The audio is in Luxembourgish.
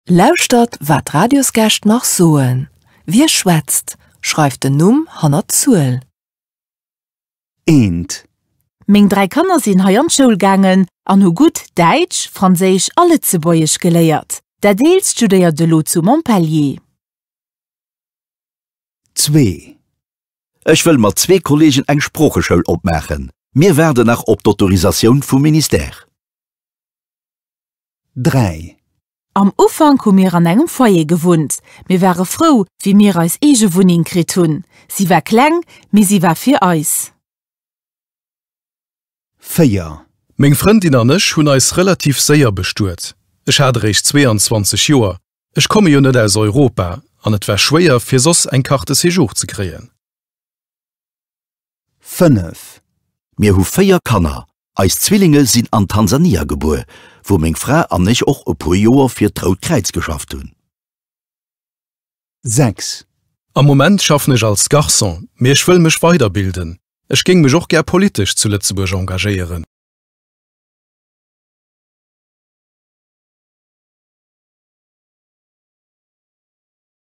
Lauschtert, wat d'Radiosgäscht nach soen. Wie schwätzt, schreift den Numm hannert d'Zuel. Eent. Meng 3 Kanner sinn hei an d'Schoul gaangen an hu gutt Däitsch, Franséisch a Lëtzebuergesch geléiert. Dat eelst studéiert elo zu Montpellier. Zwee. Ech wëll mat zwee Kolleegen eng Sproocheschoul opmaachen. Mir waarden nach op d'Autorisatioun vum Ministère. 3. Am Ufank hu mir an engem Foyer gewunnt. Mir ware frou, wéi mir eis eege Wunneng kritt hunn. Si war kleng, mee si war fir eis. 4. Meng Frëndin an ech hunn eis relativ séier bestuet. Ech hat eréischt 22 Joer, ech komme jo net aus Europa an et war schwéier fir soss eng Carte de séjour ze kréien. 5. Mir hu 4 Kanner, Eis Zwillinge sinn an Tansania gebuer, wou meng Fra an ech och e puer Joer fir d'Rout Kräiz geschafft hunn. 6. Am Moment schaffen ech als Garçon, mee ech wëll mech weiderbilden. Ech géing mech och gär politesch zu Lëtzebuerg engagéieren.